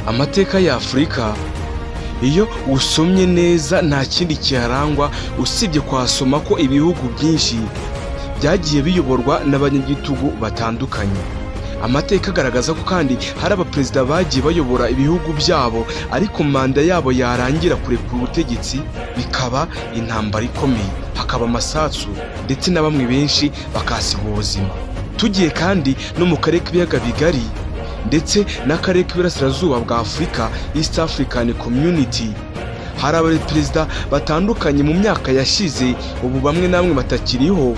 Amateka ya Afurika iyo usomye neza nta kindi kiharangwa usibye kwasoma ko ibihugu byinshi byagiye biyoborwa n'abanyagitugu batandukanye. Amateka agaragaza ko kandi hari abaperezida bagiye bayobora ibihugu byabo ariko manda yabo yarangira kurekura ubutegetsi bikaba intambara ikomeye, hakaba amasasu ndetse na bamwe benshi bakahasiga ubuzima. Tugiye kandi no mu karere k'ibiyaga bigari ndetse n'akarere k'iburasirazuba bwa Afurika, East African Community, hari abaperezida batandukanye mu myaka yashize ubu bamwe na bamwe batakiriho,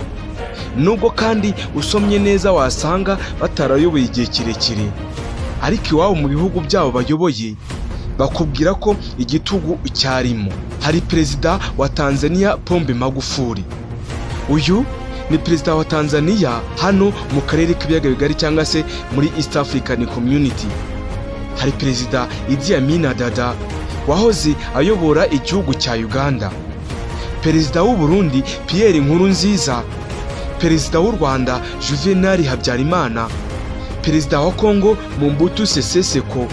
nubwo kandi usomye neza wasanga batarayoboye igihe kirekire, ariko iwabo mu bihugu byabo bayoboye bakubwira ko igitugu cyarimo. Hari perezida wa Tanzania Pombe Magufuli. Uyu ni perezida wa Tanzania hano mu karere k'ibiyaga bigari cyangwa se muri East African Community. Hari perezida Idi Amin Dada wahoze ayobora igihugu cya Uganda, perezida w'u Burundi Pierre Nkurunziza, perezida w'u Rwanda Juvenal Habyarimana, perezida wa Congo Mobutu Sese Seko,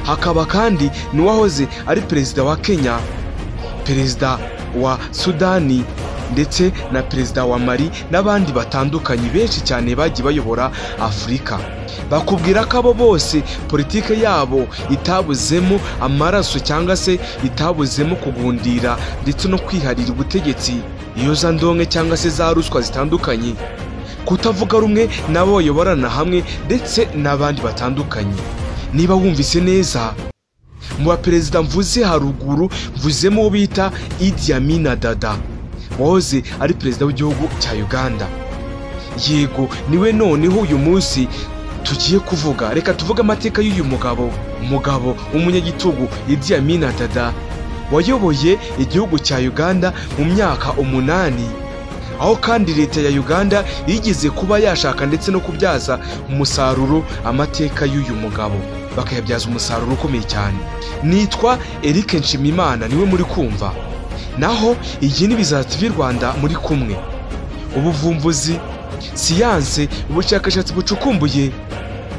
hakaba kandi n'uwahoze ari perezida wa Kenya, perezida wa Sudani ndetse na perezida wa Mali n'abandi batandukanye benshi cyane bagiye bayobora Afurika. Bakubwira ko abo bose politike yabo itabuzemo amaraso cyangwa se itabuzemo kugundira ndetse no kwiharira ubutegetsi, iyo za ndonke cyangwa se za ruswa zitandukanye, kutavuga rumwe n'abo bayoborana hamwe ndetse n'abandi batandukanye. Niba wumvise neza, mu baperezida mvuze haruguru mvuzemo uwo bita Idi Amin Dada wahoze ari perezida w'igihugu cya Uganda. Yego, niwe noneho uyu munsi tugiye kuvuga. Reka tuvuge amateka y'uyu mugabo, umugabo w'umunyagitugu Idi Amin Dada wayoboye igihugu cya Uganda mu myaka 8, aho kandi leta ya Uganda yigeze kuba yashaka ndetse no kubyaza umusaruro amateka y'uyu mugabo, bakayabyaza umusaruro ukomeye cyane. Nitwa Eric Nshimimana, niwe muri kumva, naho iyi ni Bizaza TV Rwanda muri kumwe. Ubuvumbuzi, siyanse, ubushakashatsi bucukumbuye,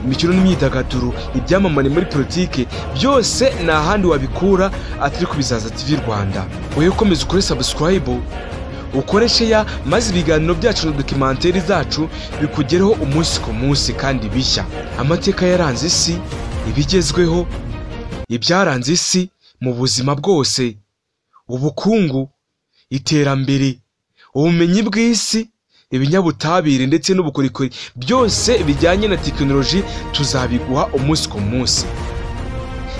imikino n'imyidagaduro, ibyamamare muri politike, byose nta handi wabikura atari ku Bizaza TV Rwanda. Wowe ukomeza ukore subscribe, ukore share, maze ibiganiro byacu na documentary zacu bikugereho umunsi ku munsi kandi bishya. Amateka yaranze isi, ibigezweho, ibyaranze isi mu buzima bwose, ubukungu, iterambere, ubumenyi bw'isi, ibinyabutabire ndetse n'ubukorikori, byose bijyanye na tekinoloji tuzabiguha umunsi ku munsi.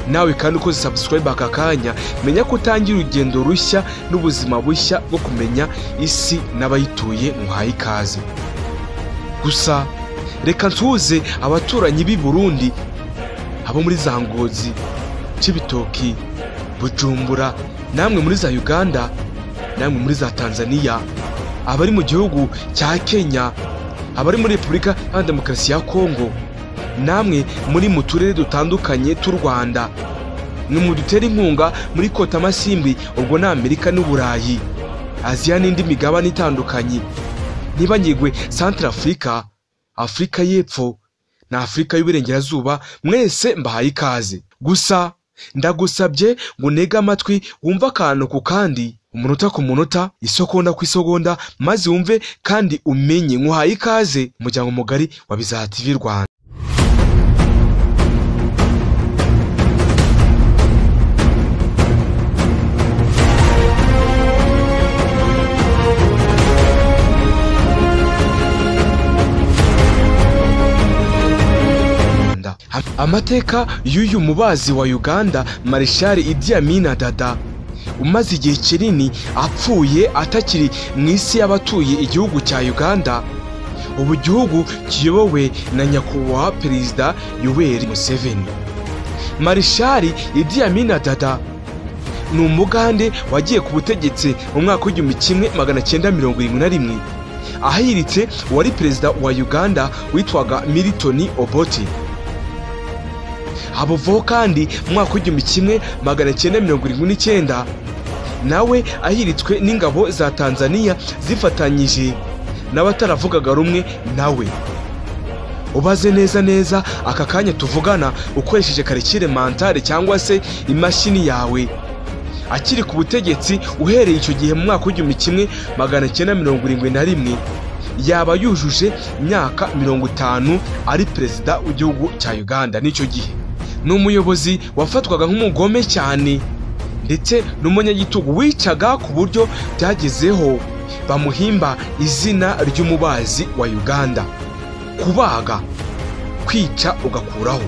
Nawe kandi ukoze subscribe aka kanya, menya ko utangira urugendo rushya n'ubuzima bushya bwo kumenya isi n'abayituye. Muhaye ikaze. Gusa reka nsuhuze abaturanyi b'i Burundi, abo muri za Ngozi, Cibitoki, Bujumbura, namwe muri za Uganda, namwe muri za Tanzania, abari mu gihugu cya Kenya, abari muri Repubulika ya Demokarasi ya Kongo, namwe muri mu turere dutandukanye tw'u Rwanda, mwe mudutera inkunga muri kota amasimbi, ubwo ni Amerika n'Uburayi, Aziya n'indi migabane itandukanye, ntibanyigwe Central Africa, Afurika y'Epfo na Afurika y'Uburengerazuba, mwese mbahaye ikaze. Gusa ndagusabye ngo unege amatwi wumve akantu ku kandi, umunota ku munota, isegonda ku isegonda, maze wumve kandi umenye. Nkuhaye ikaze umuryango mugari wa Bizaza TV Rwanda. Amateka y'uyu mubazi wa Uganda Marshal Idi Amin Dada umaze igihe kinini apfuye atakiri mu isi y'abatuye igihugu cya Uganda, ubu gihugu kiyobowe na nyakubahwa perezida Yoweri Museveni. Marshal Idi Amin Dada ni umugande wagiye ku butegetsi mu mwaka w'1971, ahiritse uwari perezida wa Uganda witwaga Milton Obote. Abuvaho kandi mu mwaka w'1979 nawe ahiritswe n'ingabo za Tanzania zifatanyije n'abataravugaga rumwe nawe. Ubaze neza neza aka kanya tuvugana ukoresheje calcul mental cyangwa se imashini yawe, akiri ku butegetsi uhereye icyo gihe mu mwaka w'1971 yaba yujuje imyaka 50 ari perezida w'igihugu cya Uganda. N'icyo gihe ni umuyobozi wafatwaga nk'umugome cyane ndetse n'umunyagitugu wicaga ku buryo byagezeho bamuhimba izina ry'umubazi wa Uganda. Kubaga, kwica ugakuraho.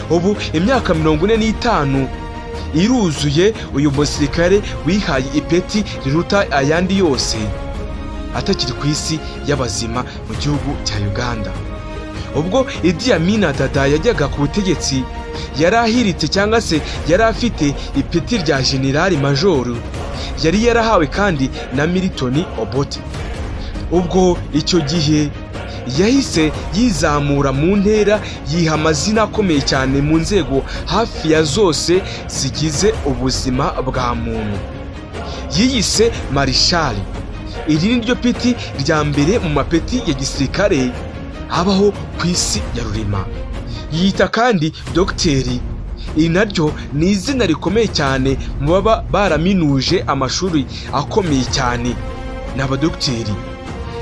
Ubu imyaka 45 iruzuye uyu musirikare wihaye ipeti riruta ayandi yose atakiri ku isi y'abazima mu gihugu cya Uganda. Ubwo Idi Amin Dada yajyaga ku butegetsi yari ahiritse cyangwa se yari afite ipeti rya generali majoro, yari yarahawe kandi na Milton Obote. Ubwo icyo gihe yahise yizamura mu ntera, yiha amazina akomeye cyane mu nzego hafi ya zose zigize ubuzima bwa muntu. Yiyise marishali. Iri ni ryo peti rya mbere mu mapeti ya gisirikare abaho ku isi ya rurema. Yiyita kandi dogiteri. Iri naryo ni izina rikomeye cyane mu baba baraminuje amashuri akomeye cyane, ni abadogiteri.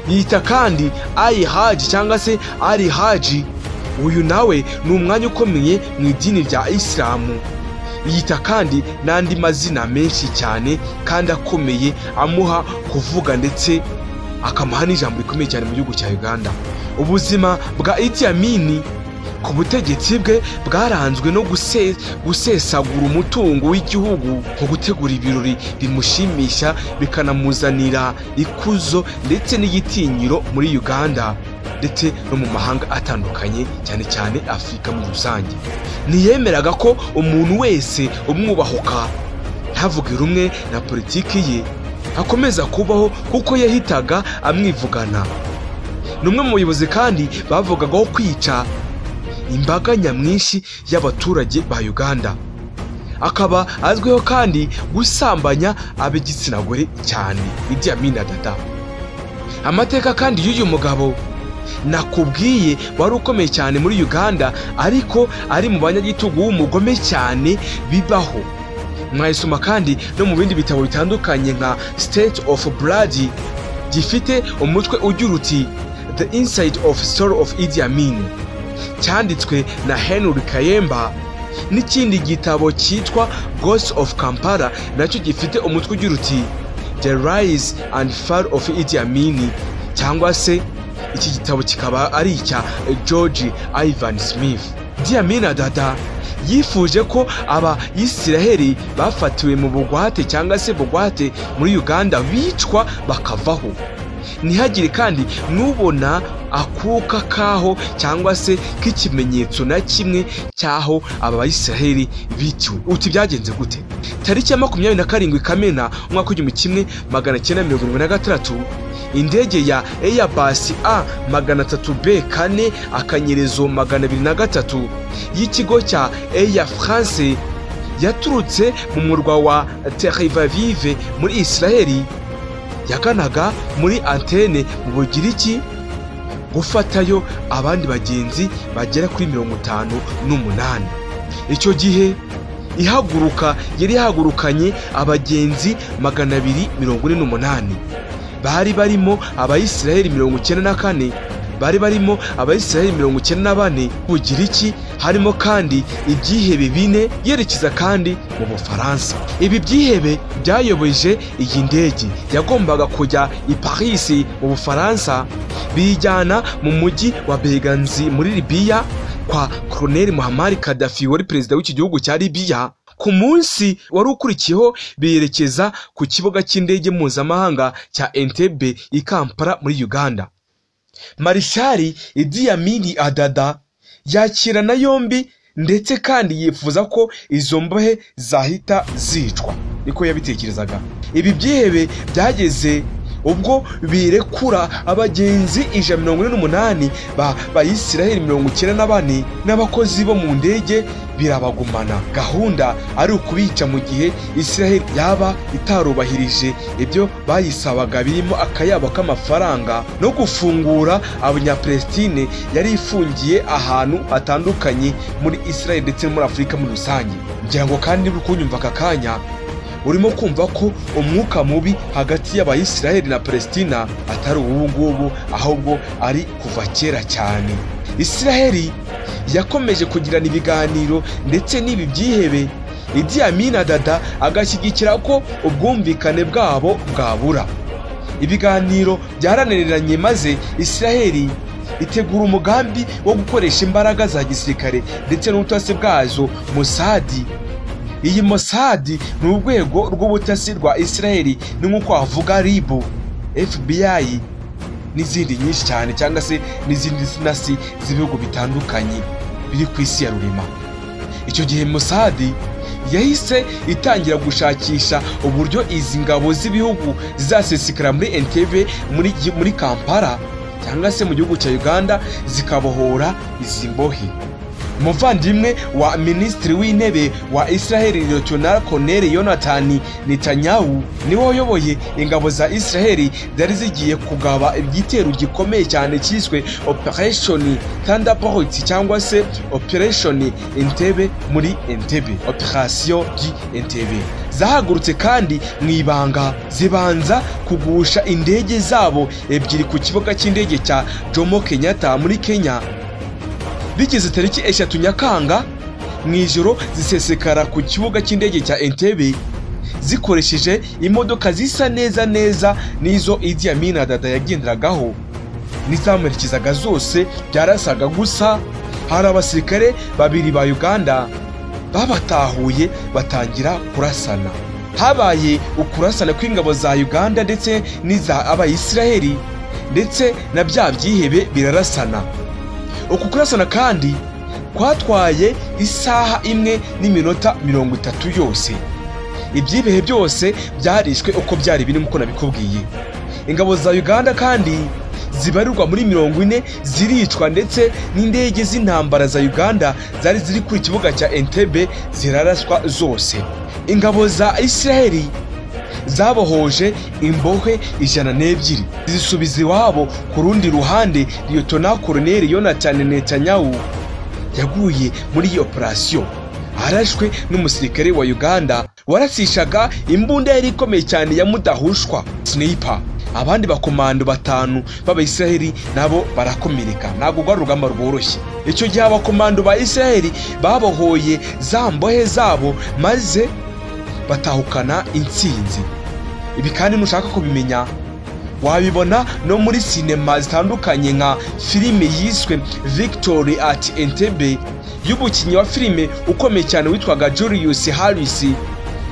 Yita kandi Ali Haji cyangwa se Ali Haji, uyu nawe ni umwanya ukomeye mu idini rya Isilamu. Yita kandi n'andi mazina menshi cyane kandi akomeye amuha kuvuga ndetse akamuha n'ijambo rikomeye cyane mu gihugu cya Uganda. Ubuzima bwa Idi Amin ku butegetsi bwe bwaranzwe no gusesagura umutungo w'igihugu, nko gutegura ibirori bimushimisha bikanamuzanira ikuzo ndetse n'igitinyiro muri Uganda ndetse no mu mahanga atandukanye, cyane cyane Afurika muri rusange. Ntiyemeraga ko umuntu wese umwubahuka ntavuge rumwe na politiki ye akomeza kubaho, kuko yahitaga amwivugana. Ni umwe mu bayobozi kandi bavugagaho kwica imbaga nyamwinshi y'abaturage ba Uganda. Akaba azwiho kandi gusambanya ab'igitsina gore cyane, Idi Amin Dada. Amateka kandi y'uyu mugabo nakubwiye wari ukomeye cyane muri Uganda, ariko ari mu banyagitugu w'umugome cyane bibaho. Mwayisoma kandi no mu bindi bitabo bitandukanye nka State of Blood, gifite umutwe ugira uti The Inside of Story of Idi Amin, cyanditswe na Henry Kayemba, n'ikindi gitabo cyitwa Ghost of Kampala nacyo gifite umutwe ugira uti The Rise and Fall of Idi Amin, cyangwa se iki gitabo kikaba ari icya George Ivan Smith. Idi Amin Dada yifuje ko Abayisiraheli bafatiwe mu bugwate cyangwa se bugwate muri Uganda bicwa bakavaho, ntihagire kandi nubona akuka kaho cyangwa se k'ikimenyetso na kimwe cyaho aba Bayisiraheli biciwe. Uti byagenze gute? Tariki ya 27 Kamena umwaka 1976, indege ya Airbus A 300B 4 akanyerezo 203 y'ikigo cya Air France yaturutse mu murwa wa Tel Aviv muri Israeli yaganaga muri Antene mu Bugiriki gufatayo abandi bagenzi bagera kuri 58. Icyo gihe ihaguruka yari yahagurukanye abagenzi 248, bari barimo Abayisiraheli 94, bari barimo Abayisiraheli 94 Bugiriki, harimo kandi ibyihebe 4 yerekeza kandi mu Bufaransa. Ibi byihebe byayoboje iyi ndege yagombaga kujya i Paris mu Bufaransa, bijyana mu mujyi wa Benghazi muri Libya kwa Colonel Muammar Gaddafi wari perezida w'iki gihugu cya Libya. Ku munsi wari ukurikiyeho berekeza ku kibuga cy'indege mpuzamahanga cya Entebbe i Kampala muri Uganda. Marishali Idi Amin Dada yakirana yombi ndetse kandi yifuza ko izo mbohe zahita zicwa, niko yabitekerezaga. Ibi byihebe byageze Ubwo birekura abagenzi 148 ba Bayisiraheli 94 n'abakozi bo mu ndege birabagumana. Gahunda ari ukubica mu gihe Israel yaba itarubahirije ibyo bayisabaga birimo akayabo k'amafaranga no gufungura Abanyapalestine yari ifungiye ahantu hatandukanye muri Israel ndetse no muri Afurika muri rusange. Ngira ngo kandi uri kunyumva aka kanya urimo kumva ko umwuka mubi hagati y'Abayisiraheli na Palestina atari ubu ngubu, ahubwo ari kuva kera cyane. Israheli yakomeje kugirana ibiganiro ndetse n'ibi byihebe, Idi Amin Dada agashyigikira ko ubwumvikane bwabo bwabura. Ibiganiro byarananiranye maze Israheli itegura umugambi wo gukoresha imbaraga za gisirikare ndetse n'ubutasi bwazo Mossad. Iyi Mossad ni urwego rw'ubutasi rwa Israheli, ni nk'uko wavuga RIB, FBI n'izindi nyinshi cyane, cyangwa se n'izindi nasi z'ibihugu bitandukanye biri ku isi ya rurema. Icyo gihe Mossad yahise itangira gushakisha uburyo izi ngabo z'ibihugu zizasesekara muri Entebbe, muri Kampala cyangwa se mu gihugu cya Uganda, zikabohora izi mbohe. Umuvandimwe wa Minisitiri w'Intebe wa Israel Lieutenant Colonel Yonathan Netanyahu niwe wayoboye ingabo za Israel zari zigiye kugaba igitero gikomeye cyane cyiswe Operation Thunderbolt cyangwa se Operation Entebbe muri Entebbe, Operation du Entebbe. Zahagurutse kandi mu ibanga zibanza kugusha indege zabo ebyiri ku kibuga cy'indege cya Jomo Kenyatta muri Kenya. Bigeze tariki 3 Nyakanga mu ijoro zisesekara ku kibuga cy'indege cya Entebbe zikoresheje imodoka zisa neza neza n'izo Idi Amin Dada yagenderagaho n'izamuherekezaga zose byarasaga gusa. Hari abasirikare babiri ba Uganda babatahuye batangira kurasana. Habaye ukurasana kw'ingabo za Uganda ndetse n'iza Abayisiraheli ndetse na bya byihebe birarasana. Uku kurasana kandi kwatwaye isaha 1 n'iminota 30 yose. Ibyibehe byose byarishwe uko byari biri nk'uko nabikubwiye. Ingabo za Uganda kandi zibarirwa muri 40 ziricwa ndetse n'indege z'intambara za Uganda zari ziri kuri kibuga cya Entebbe ziraraswa zose. Ingabo za Israeli zabohoje imbohe 102 zisubiza iwabo. Ku rundi ruhande Lieutenant Colonel Yonathan Netanyahu yaguye muri iyi operation arashwe n'umusirikare wa Uganda warasishaga imbunda yari ikomeye cyane ya mudahushwa sniper. Abandi bakomando 5 b'Abayisiraheli nabo barakomereka. Ntabwo rwari urugamba rworoshye. Icyo gihe abakomando ba Israeli babohoye za mbohe zabo maze batahukana intsinzi. Ibi kandi nushaka kubimenya wabibona no muri sinema zitandukanye nka filime yiswe Victory at Entebbe y'umukinnyi wa filime ukomeye cyane witwaga Julius Harris,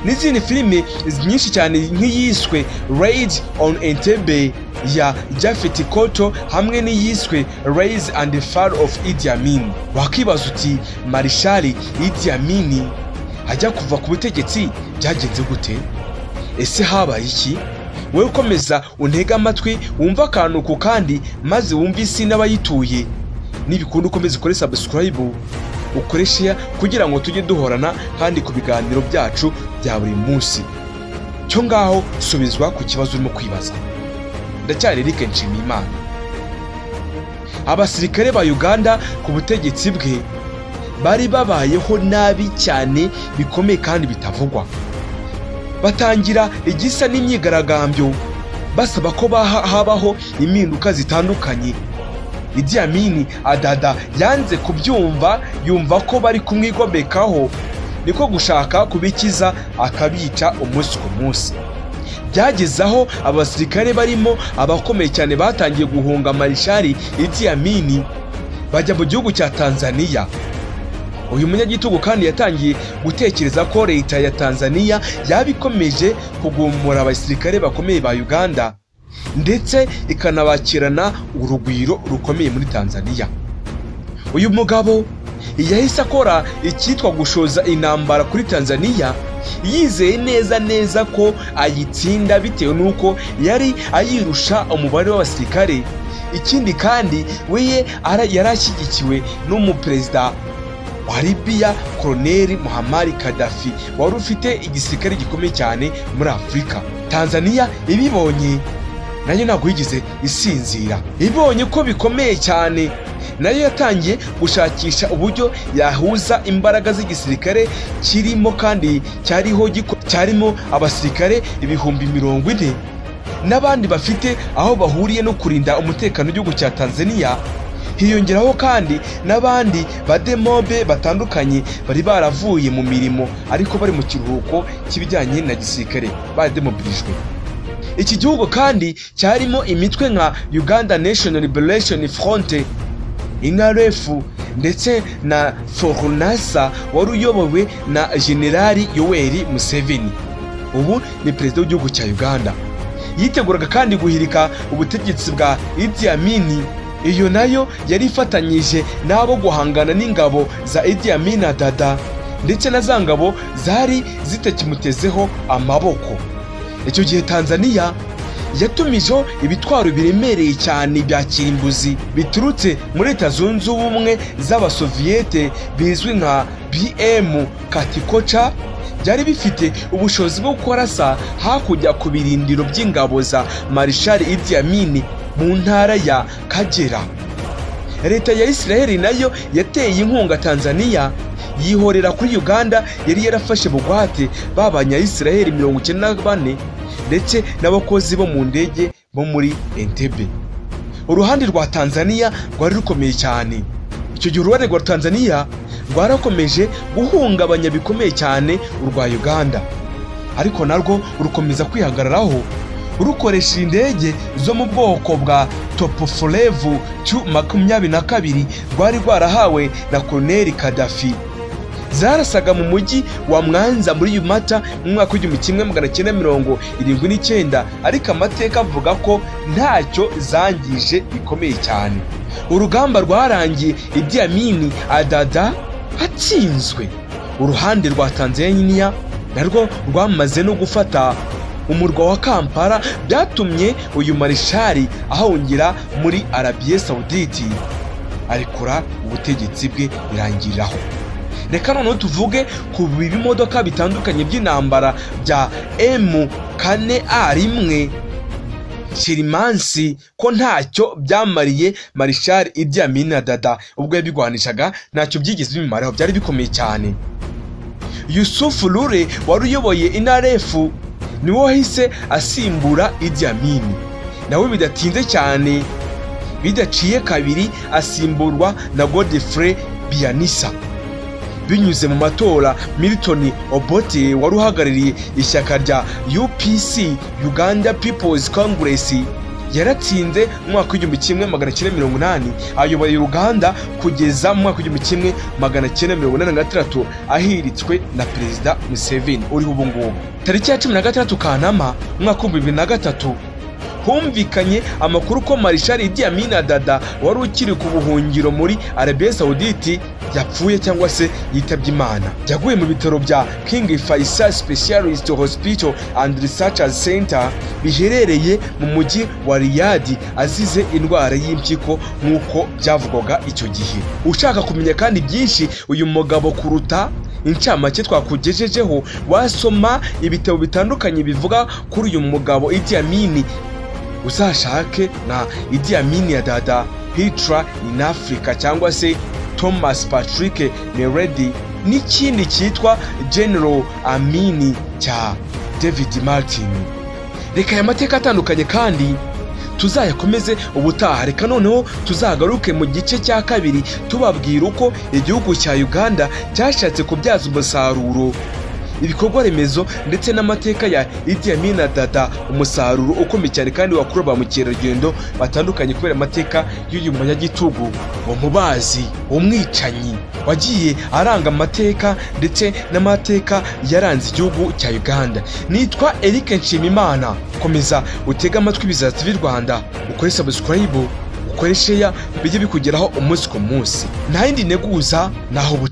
n'izindi filime nyinshi cyane nk'iyiswe Raid on Entebbe ya Japhet Koto hamwe n'iyiswe Rise and Fall of Idi Amin. Wakibaza uti Marshal Idi Amin ajya kuva ku butegetsi byagenze gute? Ese habaye iki? Wowe ukomeza untega amatwi wumva akantu ku kandi maze wumve isi n'abayituye. Nibikunda ukomeze ukore subscribe, ukore share kugira ngo tujye duhorana kandi ku biganiro byacu bya buri munsi. Cyo ngaho subizwa ku kibazo urimo kwibaza. Ndacyari Eric Nshimiyimana. Abasirikare ba Uganda ku butegetsi bwe bari babayeho nabi cyane bikomeye kandi bitavugwa. Batangira igisa n'imyigaragambyo basaba ko habaho impinduka zitandukanye. Idi Amin Dada yanze kubyumva, yumva ko bari kumwigomekaho, niko gushaka kubikiza akabica umunsi ku munsi. Byageze aho abasirikare barimo abakomeye cyane batangiye guhunga Marshal Idi Amin bajya mu gihugu cya Tanzania. Uyu munyagitugu kandi yatangiye gutekereza ko leta ya Tanzania yabikomeje kugumura abasirikare bakomeye ba Uganda ndetse ikanabakirana urugwiro rukomeye muri Tanzania. Uyu mugabo Yahise akora icyitwa gushoza intambara kuri Tanzania, yizeye neza neza ko ayitsinda bitewe n'uko yari ayirusha umubare w'abasirikare. Ikindi kandi we yari ashyigikiwe n'umuperezida wa Libya, Colonel Muammar Gaddafi, wari ufite igisirikare gikomeye cyane muri Afurika. Tanzania ibibonye nayo ntabwo yigeze isinzira, ibonye ko bikomeye cyane nayo yatangiye gushakisha uburyo yahuza imbaraga z'igisirikare kirimo kandi cyariho cyarimo abasirikare 40,000 n'abandi bafite aho bahuriye no kurinda umutekano w'igihugu cya Tanzania. Hiyongeraho kandi n'abandi bademobe batandukanye bari baravuye mu mirimo ariko bari mu kiruhuko cy'ibijyanye na gisirikare, bademobilijwe. Iki gihugu kandi cyarimo imitwe nka Uganda National Liberation Front, NRF, ndetse na FRONASA wari uyobowe na Generali Yoweri Museveni, ubu ni perezida w'igihugu cya Uganda. Yiteguraga kandi guhirika ubutegetsi bwa Idi Amin. Iyo nayo yari ifatanyije n'abo guhangana n'ingabo za Idi Amin Dada ndetse na za ngabo zari zitakimutezeho amaboko. Icyo gihe Tanzania yatumijeho ibitwaro biremereye cyane bya kirimbuzi biturutse muri Leta Zunze Ubumwe z'Abasoviyete bizwi nka BM Katikocha, byari bifite ubushobozi bwo kurasa hakurya ku birindiro by'ingabo za Marshal Idi Amin mu ntara ya Kagera. Leta ya Israel nayo yateye inkunga Tanzania, yihorera kuri Uganda yari yarafashe bugwate b'abanya-Israel 94 ndetse n'abakozi bo mu ndege bo muri Entebbe. Uruhande rwa Tanzania rwari rukomeye cyane. Icyo gihe uruhande rwa Tanzania rwarakomeje guhungabanya bikomeye cyane urwa Uganda, ariko narwo rukomeza kwihagararaho rukoresha indege zo mu bwoko bwa Tupolev Tu-22 rwari rwarahawe na Colonel Gaddafi. Zarasaga mu mujyi wa Mwanza muri Yumata mu mwaka w'1979, ariko amateka avuga ko ntacyo zangije bikomeye cyane. Urugamba rwarangiye Idi Amin Dada atsinzwe. Uruhande rwa Tanzania narwo rwamaze no gufata umurwa wa Kampala, byatumye uyu marishari ahungira muri Arabie Saoudite, arekura ubutegetsi bwe birangiriraho. Reka noneho tuvuge ku bimodoka bitandukanye by'intambara bya M4A1 Shirimansi ko ntacyo byamariye Marshal Idi Amin Dada ubwo yabigwanishaga, ntacyo byigeze bimaraho, byari bikomeye cyane. Yusuf Lure wari uyoboye NRF niwe wahise asimbura Idi Amin, nawe bidatinze cyane bidaciye kabiri asimburwa na Godfrey Bianisa. Binyuze mu matora, Milton Obote wari uhagarariye ishyaka rya UPC, Uganda People's Congress, yaratsinze mu mwaka w'1980, ayoboye Uganda kugeza mu mwaka w'1986 ahiritswe na Perezida Museveni uriho ubu ngubu. Tariki ya 16 Kanama mu mwaka w'2003 humvikanye amakuru ko Marshal Idi Amin Dada wari ukiri ku buhungiro muri Arabie Saoudite yapfuye cyangwa se yitabye Imana. Yaguye mu bitaro bya King Faisal Specialist Hospital and Research Center biherereye mu mujyi wa Riyadh, azize indwara y'impyiko nk'uko byavugwaga icyo gihe. Ushaka kumenya kandi byinshi uyu mugabo kuruta incamake twakugejejeho, wasoma ibitabo bitandukanye bivuga kuri uyu mugabo Idi Amin. Uzashake na Idi Amin ya Dada, Hitler in Africa, cyangwa se Thomas Patrick Neredi, n'ikindi cyitwa General Amin cya David Martin. Reka aya mateka atandukanye kandi tuzayakomeze ubutaha. Reka noneho tuzagaruke mu gice cya kabiri tubabwira uko igihugu cya Uganda cyashatse kubyaza umusaruro ibikorwa remezo ndetse n'amateka ya Idi Amin Dada, umusaruro ukomeye cyane kandi wakurura ba mukerarugendo batandukanye kubera amateka y'uyu munyagitugu, umubazi, umwicanyi wagiye aranga amateka ndetse n'amateka yaranze igihugu cya Uganda. Nitwa Eric Nshimimana, komeza utege amatwi Bizaza TV Rwanda, ukore subscribe, ukore ukore share, bijye bikugeraho umunsi ku munsi. Nta yindi nteguza naho.